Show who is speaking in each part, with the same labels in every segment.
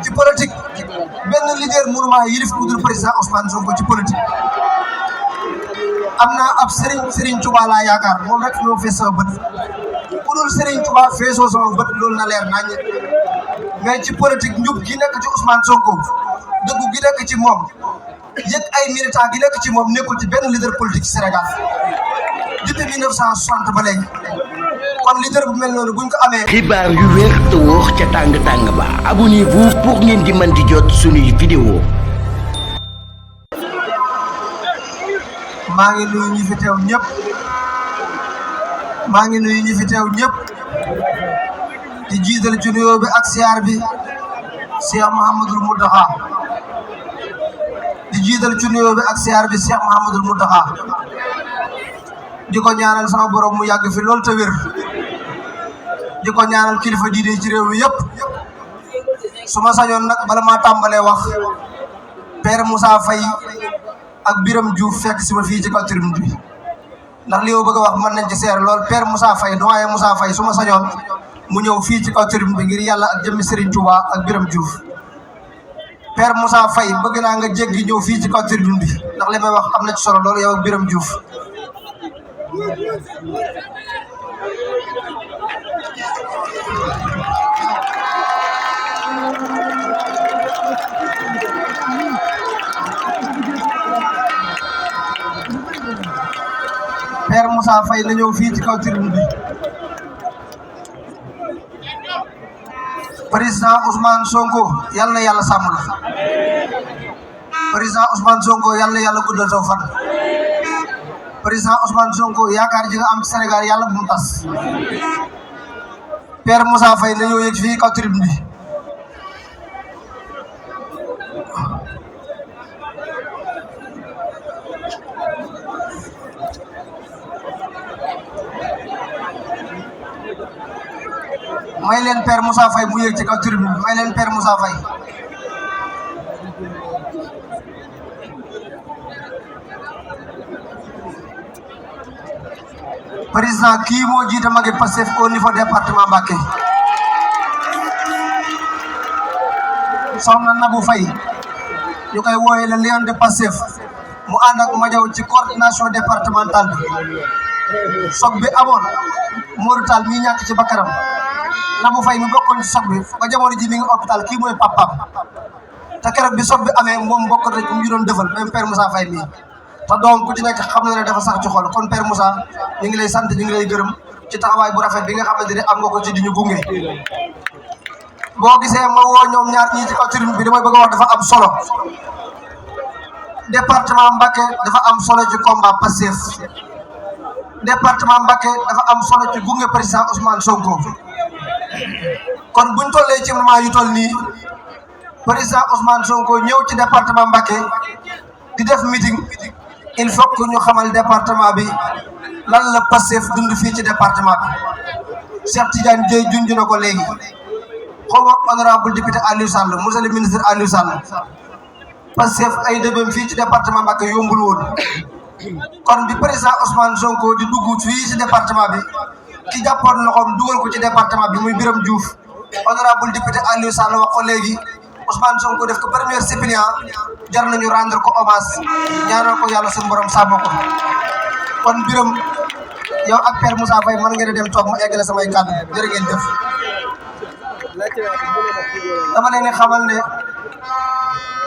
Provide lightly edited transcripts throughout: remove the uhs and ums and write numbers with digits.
Speaker 1: ci politique benn leader mënuma yilif ku dul président Ousmane Sonko ci politique am naa ab Serigne Touba laa yaakaar moom rek moo fees sama bët ku dul Serigne Touba feesoo sama bët loolu na leer naññ mais ci politique njub gi nekk ci Ousmane Sonko dëggu gi nekk ci moom yëg ay militant gi nekk ci moom nekkul ci benn leader politique ci Sénégal depuis 1960 ba léegi kon leader bu mel noonu buñ ko amee.
Speaker 2: xibaar yu wér te wóor ca tàng tàng ba abonnez-vous pour ngeen di mën di jot suñuy vidéo.
Speaker 1: maa ngi nuyu ñi fi teew ñëpp di jiital ci nuyoo bi ak siyaar bi Cheikh Mouhamadoul Mountakha Cheikh Mouhamadoul Mountakha di ko ñaanal sama borom mu yàgg fi loolu te wér di ko ñaanal kilifa diine ci réew mi yëpp su ma sañoon nag bala maa tàmbalee wax Père Moussa Faye ak Biram Diouf fekk si ma fii ci kaw tribune bi ndax li ma bëgg a wax mën nañ ci seer lool Père Moussa Faye doyen Moussa Faye su ma sañoon mu ñëw fii ci kaw tribune bi ngir yàlla ak jëmmi Serigne Touba ak Biram Diouf Père Moussa Faye bëgg naa nga jéggi ñëw fii ci kaw tribune bi ndax li may wax am na ci solo loolu yow ak Biram Diouf Père Moussa Faye na ñëw fii ci kaw tribune bi président Ousmane Sonko yal na yàlla sàmm la président Ousmane Sonko yal na yàlla guddal saw fan président Ousmane Sonko yaakaar ji nga am Sénégal yàlla bu mu tas Père Moussa Faye na ñëw yegg fii kaw tribune bi may leen Père Moussa Faye mu yéeg ci kaw tribune bi may leen Père Moussa Faye président kii moo jiite magi Pastef au niveau département Mbacké soxna Nabou Faye ñu koy wooye le lion de Pastef mu ànd ak Madiaw ci coordination départementale bi soog bi amoon Modou Tall mi ñàkk ci bakkanam Nabou Faye mi bokkoon ci soog bi ba jamono ji mi ngi hôpital kii mooy papaam te keroog bi soog bi amee moom bokk na ñu doon defal même Père Moussa Faye mii te doom ku ci nekk xam na ne dafa sax ci xol kon Père Moussa ñu ngi lay sant ñu ngi lay gërëm ci taxawaay bu rafet bi nga xamante ne am nga ko ci di ñu gunge boo gisee ma woo ñoom ñaar ñii ci kaw tribune bi damay bëgg a wax dafa am solo département Mbacké dafa am solo ci combat Pastef département Mbacké dafa am solo ci gunge président Ousmane Sonko kon buñ tollee ci moment yu toll nii président Ousmane Sonko ñëw ci département Mbacké di def meeting il faut que ñu xamal département bi lan la Pastef dund fii ci département bi Cheikh Tidiane Dièye junj na ko léegi xaw ma honorable député Aliou Sall monsieur le ministre Aliou Sall Pastef ay débém fii ci département Mbacké yombul woon kon bi président Ousmane Sonko di dugg fii ci département bi ki jàppoon loxoom dugal ko ci département bi muy Biram Diouf honorable député Aliou Sall wax ko léegi Ousmane Sonko def ko premier suppléant jar nañu rendre ko hommage ñaanal ko yàlla suñu borom sàmm ko kon Biram yow ak Père Moussa Faye mën ngeen a dem toog ma eggale samay kàddu jërë ngeen jëf dama leen xamal ne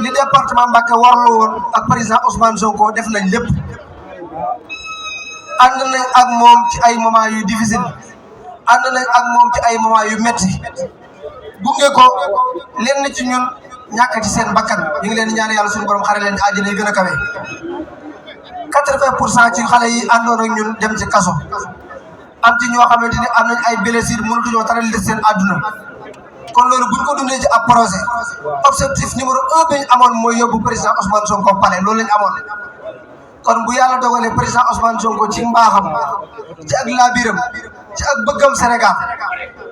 Speaker 1: li département Mbacké warlu woon ak président Ousmane Sonko def nañ lépp ànd nañ ak moom ci ay moment yu difficile ànd nañ ak moom ci ay moment yu metti gunge ko lenn ci ñun ñàkk ci seen bakkan ñu ngi leen di ñaan yàlla suñu borom xare leen àjjana yi gën a kawe 80% ci xale yi àndoon ak ñun dem ci kaso am ci ñoo xamante ni am nañ ay blessures mënatuñoo taral li seen àdduna kon loolu buñ ko dundee ci ab projet objectif numéro 1 bi ñu amoon mooy yóbbu président Ousmane Sonko palais loolu lañ amoon kon bu yàlla dogalee président Ousmane Sonko ci mbaaxam ci ak laabiram ci ak bëggam Sénégal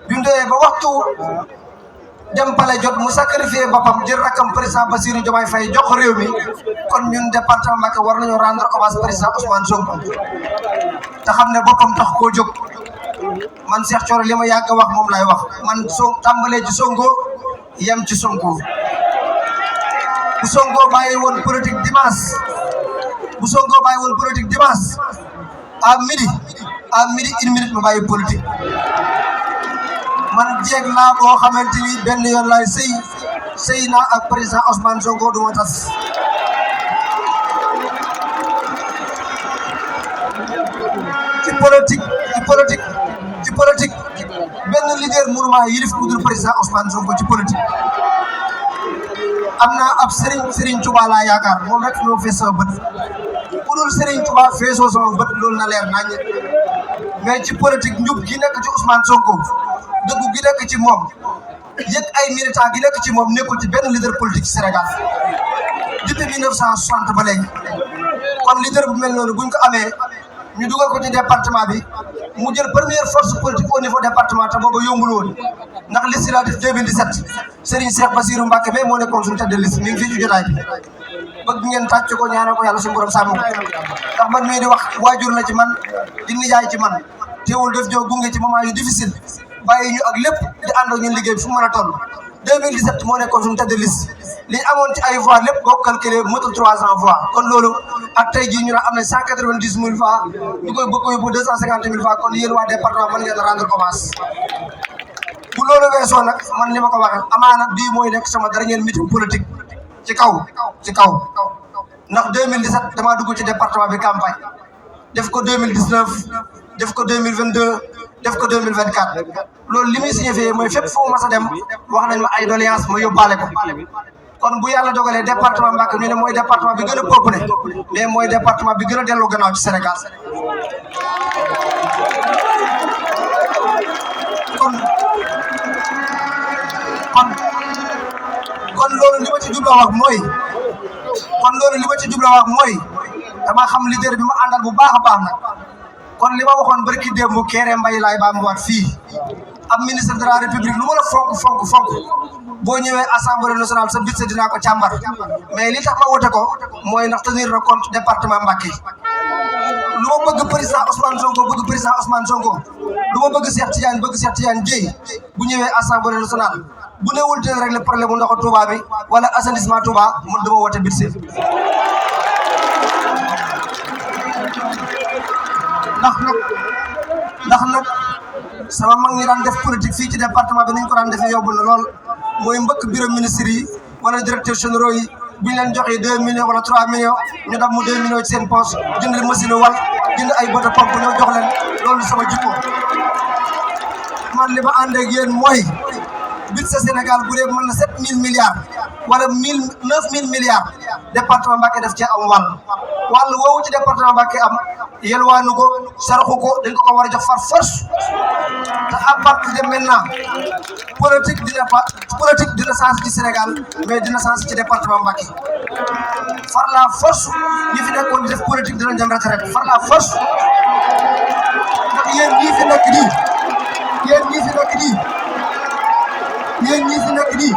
Speaker 1: bi mu demee ba waxtu dem palais jot mu sacrifié boppam jël rakkam président Bassirou Diomaye Faye jox réew mi kon ñun département Mbacké war nañoo rendre hommage président Ousmane Sonko te xam ne boppam tax koo jóg man Cheikh Thioro li ma yàgg wax moom lay wax man tàmbalee ci Sonko yem ci Sonko bu Sonko bàyyi woon politique dimanche à midi 1 minute ma bàyyi politique man jeeg laa boo xamante ni benn yoon laay sëy naa ak président Ousmane Sonko du ma tas ci politique benn leader mënuma yilif ku dul président Ousmane Sonko ci politique am naa ab Serigne Touba laa yaakaar moom rek moo fees sama bët ku dul Serigne Touba feesoo sama bët loolu na leer nañ mais ci politique njub gi nekk ci Ousmane Sonko dëggu gi nekk ci moom yëg ay militant gi nekk ci moom nekkul ci benn leader politique ci Sénégal depuis 1960 ba léegi kon leader bu mel noonu buñ ko amee ñu dugal ko ci département bi mu jël première force politique au niveau département te booba yombul woon ndax liste laa def 2017 Serigne Cheikh Bassirou Mbacké mais moo nekkoon suñu tête de liste mi ngi fii ci jotaay bi bëgg ngeen tàcc ko ñaanal ko yàlla suñu borom sàmm ko ndax man mii di wax waajur la ci man di nijaay ci man teewul def joo gunge ci moment yu difficile bàyyi ñu ak lépp di ànd ak ñun liggéey bi fu mu mën a toll 2017 moo nekkoon suñu tête de liste li ñu amoon ci ay voix lépp boo calculé motul 300 voix kon loolu ak tey jii ñu ne am na 190 000 voix ñu koy bëgg ko yóbbu 250 000 voix kon yéen waa département mën ngeen a rendre hommage bu loolu weesoo nag man ni ma ko waxee amaana bii mooy nekk sama dernier meeting politique ci kaw ndax 2017 damaa dugg ci département bi campagne def ko 2019 def ko 2022 def ko 2024 loolu li muy signifié mooy fépp foo mas a dem wax nañ ma ay doléance ma yóbbaale ko kon bu yàlla dogalee département Mbacké ñu ne mooy département bi gën a peuplé mais mooy département bi gën a delloo gannaaw ci Sénégal kon loolu li ma ci jubla wax mooy dama xam leader bi ma àndal bu baax a baax nag kon li ma waxoon barki démb mu Kéré Mbaye laay baa mu waat fii ab ministre de la république lu ma la fonk boo ñëwee assemblée nationale sa budget dinaa ko càmbar mais li tax ma wote ko mooy ndax tenir na compte département Mbacké lu ma bëgg président Ousmane Sonko lu ma bëgg Cheikh Tidiane Dièye bu ñëwee assemblée nationale bu newul dina régler problème bu ndoxu Touba bi wala assainissement Touba man dama wote budget ndax nag sama mag ñi daan def politique fii ci département bi ni ñu ko daan defee yóbbu na lool mooy mbëkk bureau ministre yi wala directeur généraux yi bu ñu leen joxee 2 millions wala 3 millions ñu dam mu 2 millions ci seen poche jënd machine wal jënd ay moto pompe ñoo jox leen loolu sama jikko man li ma ànd ak yéen mooy budget Sénégal bu dee mën na 7000 milliards wala 9000 milliards département Mbacké def ci am wàll woowu ci département Mbacké am yelwaanu ko saraxu ko dañ ko war a jox far force te à partir de maintenant politique dina changé ci Sénégal mais dina changé ci département Mbacké far la force ñi fi nekkoon di def politique dina dem retraite far la force ndax yéen ñii fi nekk nii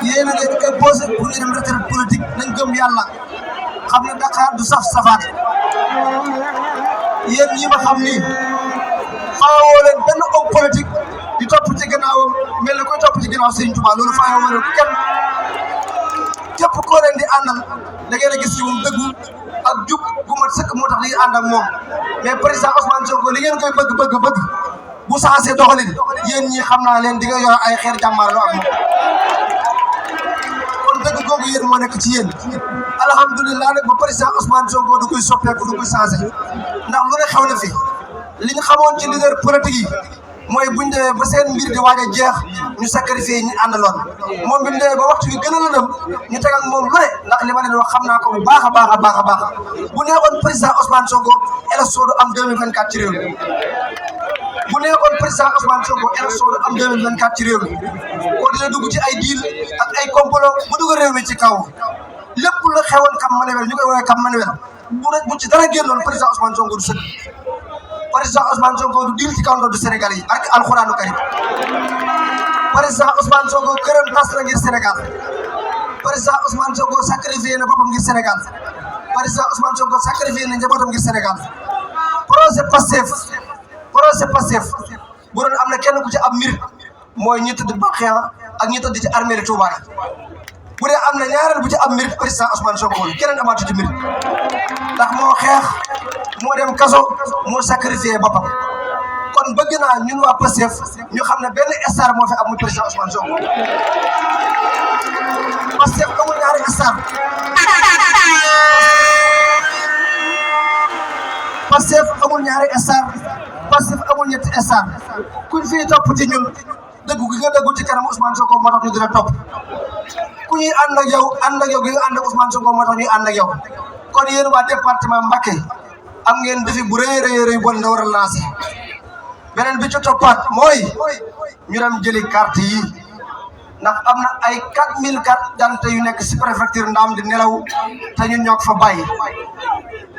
Speaker 1: yéen a leen koy posé pour ñu dem retraite politique nañ gëm yàlla xam ne Dakar du saf-safaat yéen ñi ma xam nii xawoo leen benn homme politique di topp ci gannaawam mel ni koy topp ci gannaaw Serigne Touba loolu fayoo leen kenn képp koo leen di àndal da ngeen a gis ci moom dëggu ak jub gu mat sëkk moo tax li ànd ak moom mais président Ousmane Sonko li ngeen koy bëgg bu saxasee doxalin yéen ñi xam naa leen di nga yor ay xeer jàmmaarloo ak moom kon dëgg googu yéen moo nekk ci yéen alhamdulilah nag ba président Ousmane Sonko du koy soppeeku du koy changé ndax lu ne xew na fi li ñu xamoon ci leader politique yi mooy buñ demee ba seen mbir di waaj a jeex ñu sacrifié ñu àndaloon moom bi ñu demee ba waxtu bi gën a lëndëm ñu teg ak moom lu ne ndax li ma leen wax xam naa ko bu baax a baax bu neexoon président Ousmane Sonko élection du am 2024 ci réew mi bu nekkoon président Ousmane Sonko élection du am 2024 ci réew mi koo dina dugg ci ay deal ak ay complot bu dugg réew mi ci kaw lépp lu xewoon Cap Manuel ñu koy woowee Cap Manuel bu ci dara génnoon président Ousmane Sonko du sëkk président Ousmane Sonko du diil ci kaw ndodu Sénégal yi ak alxuraanu karim président Ousmane Sonko këram tas na ngir Sénégal président Ousmane Sonko sacrifié na boppam ngir Sénégal président Ousmane Sonko sacrifié na njabootam ngir Sénégal projet projet Pastef bu doon am na kenn ku ci am mbir mooy ñi tëdd Baxiya ak ñi tëdd ci armée Touba yi bu dee am na ñaareel bu ci am mbir président Ousmane Sonko keneen amaatu ci mbir ndax moo xeex moo dem kaso moo sacrifié boppam kon bëgg naa ñun waa Pastef ñu xam ne benn star moo fi am muy président Ousmane Sonko Pastef amul ñaari star Pastef amul ñaari star Pastef amul ñetti star kuñ fii topp ci ñun dëggu gi nga dëggu ci kanam Ousmane Sonko moo tax ñu dina topp ku ñuy ànd ak yow gi nga ànd ak Ousmane Sonko moo tax ñuy ànd ak yow kon yéen waa département Mbacké am ngeen défi bu rëy bon na war a lancé beneen bi ci toppaat mooy ñu dem jëli carte yi ndax am na ay 4000 cartes d'identité yu nekk si préfecture Ndam di nelaw te ñun ñoo ko fa bàyyi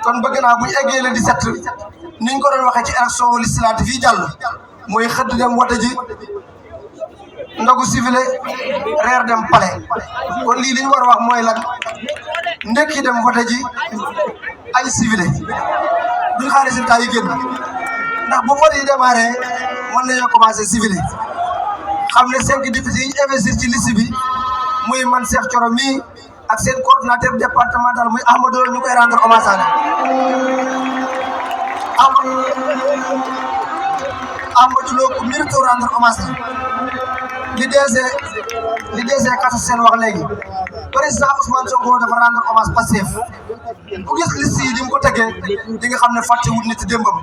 Speaker 1: kon bëgg naa bu ñu eggee le 17 niñ ko doon waxee ci élection législative yi jàll mooy xëdd dem wote ji ndogu civilé reer dem palais kon lii li ñu war a wax mooy lan ndekki dem vote ji añ civilé duñ xaar résultat yi génn ndax bu vote yi démarré mën nañoo commencé civilé xam ne 5 députés yi ñu investir ci liste bi muy man Cheikh Thioro mi ak seen coordonnateur départemental muy Ahmadou ñu koy rendre hommage Amadou Lo ko mérite rendre hommage li DG Kata Sène wax léegi président Ousmane Sonko dafa rendre hommage Pastef ku gis liste yi di mu ko tegee di nga xam ne fàtte wut nit démbam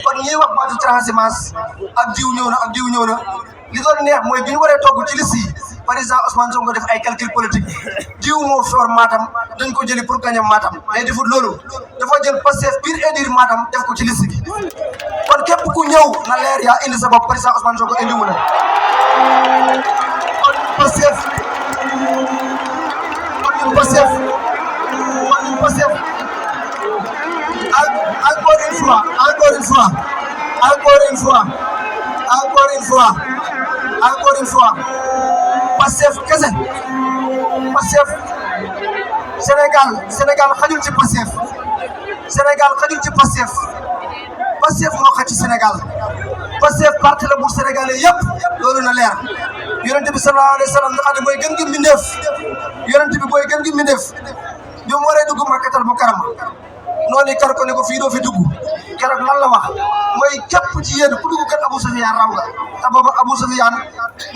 Speaker 1: kon ñiy wax baatu transhumance ak diw ñëw na li doon neex mooy bi ñu waree togg ci liste yi président Ousmane Sonko def ay calcul politique diw moo soor Matam dañ ko jëli pour gagner Matam mais defut loolu dafa jël Pastef biir édir Matam def ko ci liste bi kon képp ku ñëw na leer yaa indi sa bopp président Ousmane Sonko indi wu la kon Pastef encore une fois Pastef kese Pastef Sénégal xajul ci Pastef Pastef moo xaj ci Sénégal Pastef parti la bu Sénégalais yëpp loolu na leer yonent bi sallallahu alayhi wa sallam nga xam ne mooy gën gi mbindeef bi mu waree dugg Makkatal Mukarrama noonu kar ko ne ko fii doo fi dugg keroog lan la wax mooy képp ci yéen ku dugg kat Abou Soufiane raw nga te booba Abou Soufiane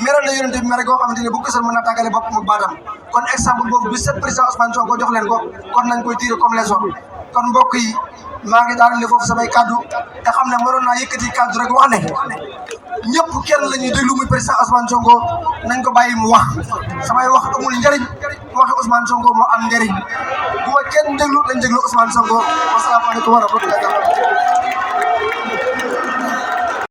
Speaker 1: meral na yonent bi mere goo xamante ne bu gisal mën na tàggale bopp mu baatam kon exemple boobu bi set président Ousmane Sonko jox leen ko kon nañ koy tirer comme leçon kon mbokk yi maa ngi daanale foofu samay kaddu te xam ne mënoon naa yëkkati kaddu rek wax ne ñëpp kenn la ñuy déglu muy président Ousmane Sonko nañ ko bàyyi mu wax samay wax amul njëriñ waxi Ousmane Sonko moo am njëriñ bu ma kenn déglu lañ déglu Ousmane Sonko wasalaamaaleykum wa rahmatulah.